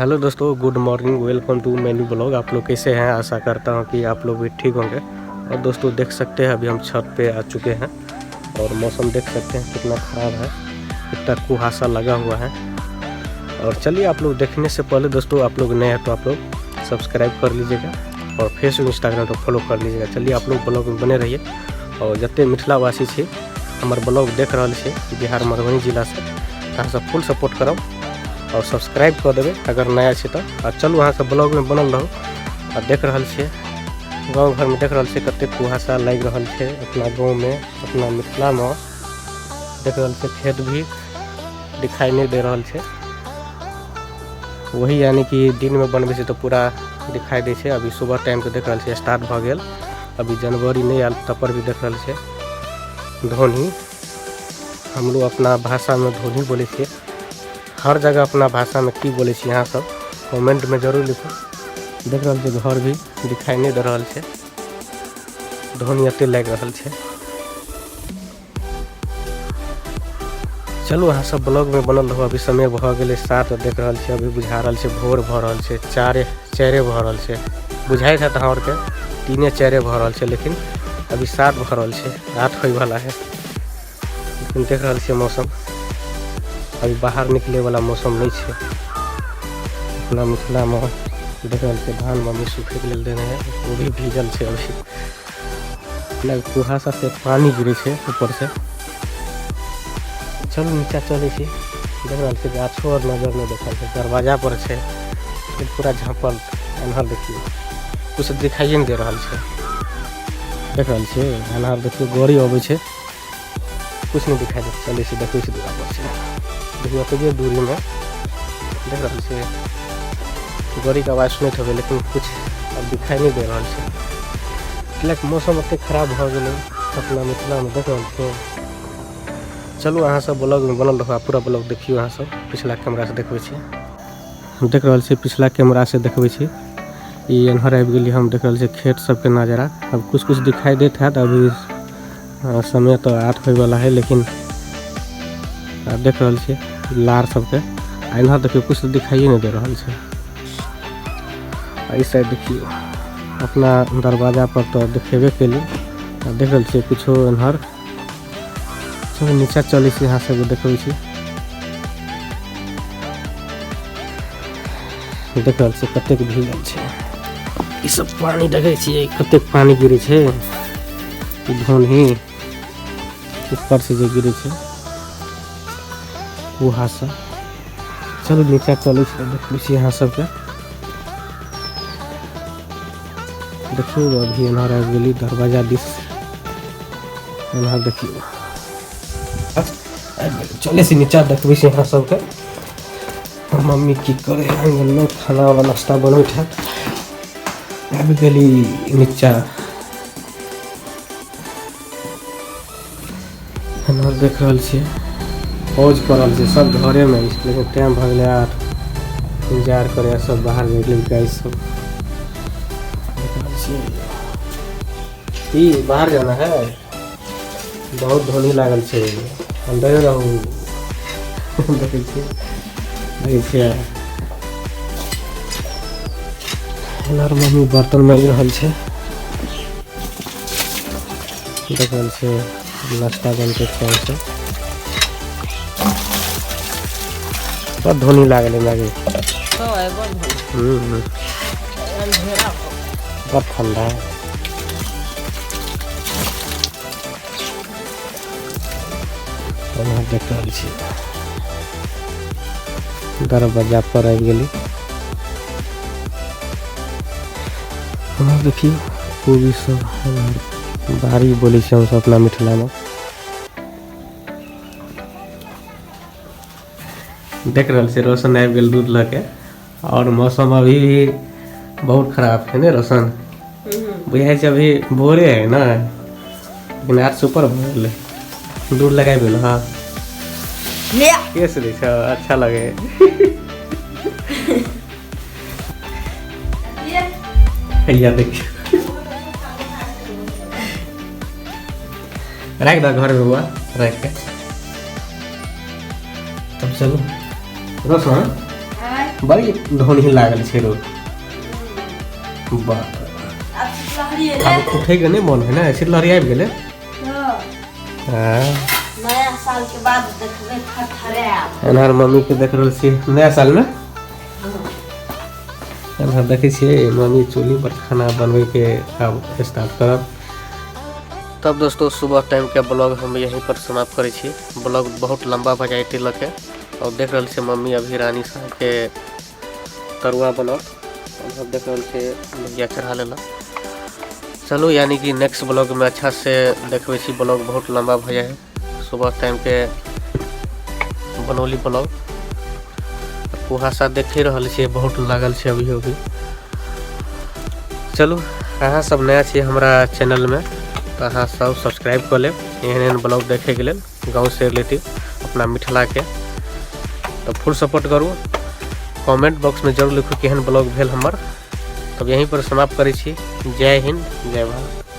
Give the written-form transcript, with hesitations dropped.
Hello दोस्तों, good morning, welcome to my new blog. आप लोग कैसे हैं? आशा करता हूं कि आप लोग भी ठीक होंगे। और दोस्तों देख सकते हैं अभी हम छत पे आ चुके हैं और मौसम देख सकते हैं कितना ख़राब है, कितना कुहासा लगा हुआ है। और चलिए आप लोग देखने से पहले दोस्तों, आप लोग नए हैं तो आप लोग सब्सक्राइब कर लीजिएगा और फेसबुक इंस्टाग्राम पर फॉलो कर लीजिएगा। चलिए आप लोग ब्लॉग में बने रहिए। और जते मिथिलावासी छी हमर ब्लॉग देख रहल छी बिहार मधुबनी जिला से, अहाँ सब फुल सपोर्ट करब और सब्सक्राइब कर देबै अगर नया छी तो। आ चलू अहाँ सब ब्लॉग में बनल रहू। आ देख रहल छियै गाँव घर में देख रहल छियै कते कुहासा लागि रहल छै अपना गाँव में, अपना मिथिला में। देख रहल छियै खेत भी दिखाई नहीं दे रहल छै, वही यानी कि दिन में बनबै छै तो पूरा दिखाई दै छै। अभी सुबह टाइम के देख रहल छियै स्टार्ट भऽ गेल, अभी जनवरी नहीं आयल तब पर भी देख रहल छियै धोनी। हम लोग अपना भाषा में धोनी बोलै छियै। हर जगह अपना भाषा में की बोलै छियै अहाँ सब कमेंट में जरूर लिखू। देख रहल छियै घर भी दिखाई नहीं दे रहल छै, धोनी एते लागि रहल छै। चलू अहाँ सब ब्लॉग में बनल रहू। अभी समय भऽ गेलै 7, देख रहल छियै अभी बुझा रहल छै भोर भऽ रहल छै, चारे भऽ रहल छै, बुझाइत हैत अहाँ आरके 3-4 भऽ रहल छै, लेकिन अभी 7 भऽ रहल छै, 8 होइवला है। लेकिन देख रहल छियै मौसम अभी बाहर निकलैवला मौसम नहि छै। अपना मिथिलामे देख रहल छियै धान मम्मी सूखैके लेल देने है, ओ भी भीजल छै अभी। कुहासा से पानी गिरै छै ऊपर से। चलू नीचा चलै छी। देख रहल छियै गाछो आर नजर नहि देखल छै, दरवाजा पर छै पूरा झाँपल। एन्हर देखियौ कुछ दिखाइए नहि दे रहल छै। देख रहल छियै एन्हर देखियौ गाड़ी अबै छै, कुछ नहि दिखाई दे। चलै छी देखै छी दूरा पर छै, देखियौ ओतबे दूरीमे देख रहल छियै गाड़ीके आवाज सुनैत हेबै, लेकिन कुछ आब दिखाई नहि दे रहल छै। किएकि मौसम एते खराब भऽ गेलै अपना मिथिलामे, देख रहल छियै। चलू अहाँ सब ब्लॉग में बनल रहू, पूरा ब्लॉग देखियौ। अहाँ सब पिछला कैमरा से देखबै छी, हम देख रहल छी पिछला कैमरा से देखबै छी। ई एन्हर आबि गेली हम, देख रहल छी खेत सबके नजारा। अब कुछ कुछ दिखाई देत हैत। अभी समय तो 8 होइवला है, लेकिन देख रहल छी लार सबके। आ एन्हर देखियौ कुछ दिखाइए नहि दे रहल छै। आ ई साइड देखियौ अपना दरवाजा पर तो देखेबे केली। आ देख रहल छियै कुछो एन्हर। चलू नीचा चलै छी, अहाँ सबके देखबै छी। देख रहल छियै कतेक भीगल छै ई सब पानी। देखै छियै कतेक पानी गिरै छै, धोनी ऊपर से जे गिरै छै कुहासा। चलू नीचा चलै छी, देखबै छी अहाँ सबके। देखियौ अभी एन्हर आबि गेली दरवाजा दिस। एन्हर देखियौ चलै छी नीचा, देखबै छी अहाँ सबके। मम्मी की करे आंगनमे, खाना वाला नाश्ता बनबैत हैत। आबि गेली नीचा। एन्हर देख रहल छियै फौज कऽ रहल छै सब घरेमे, लेकिन टाइम भऽ गेलै 8, इंतजार करे सब बाहर जाइ गेलै गाय सब। देख रहल छियै ई बाहर जाना है, बहुत धोनी लागल छै, अंदरे रहू। देखै छियै, देखै छियै एन्हर मम्मी बर्तन माजि रहल छै। देख रहल छियै नाश्ता बनतै चाय से। बड़ धोनी लागल है लागे, बड़ ठंडा है। देख रहल छी दरवाजा पर आबि गेली। देखियौ कोबी सब बाड़ी बोलै छियै हमसब अपना मिथिलामे। देख रहल छियै रोशन आबि गेल दूध लऽ के। और मौसम अभी भी बहुत खराब है ने रोशन, बुझाइ छै अभी भोरे है ने, लेकिन 8 सुपर भऽ गेलै। दूध लगाबि गेल। हाँ केस दै छै, अच्छा लगे। हैया देखियौ राखि दऽ घरमे बौआ, राखि के तब चलू। रोशन बड़ी ढोनी लागल छै रो। बाप। आब शीतलहरी एलै। आब उठैके नहि मन है ने, शीतलहरी आबि गेलै। हँ। हँ। नया साल के बाद देखबै थरथरायब। एनहर मम्मीके देख रहल छियै नया सालमे। एनहर देखै छियै मम्मी चूल्ही पर खाना बनबैके आब स्टार्ट करब। तब दोस्तों, सुबह टाइम के ब्लॉग हम यहीं पर समाप्त करै छी। ब्लॉग बहुत लंबा भऽ जाइ लके। और देख रहल छियै मम्मी अभी रानी साहके तरुआ बनत। हम देख रहल छियै भैया चढ़ा लेलक। चलू, यानी कि नेक्स्ट ब्लॉग में अच्छा से देखबै छी। ब्लॉग बहुत लंबा भऽ जाइ है। सुबह टाइम के बनौली ब्लॉग। कुहासा देख ही रहल छियै, बहुत लागल छै अभी अभी। चलू, अहाँ सब नया छियै हमरा चैनलमे तऽ अहाँ सब सब्सक्राइब कऽ लेब एहन एहन ब्लॉग देखैके लेल गाँव से रिलेटिव, अपना मिथिलाके। तऽ फुल सपोर्ट करू। कमेंट बॉक्समे जरूर लिखू केहन ब्लॉग भेल हमर। तब यहीं पर समाप्त करै छी। जय हिंद, जय भारत।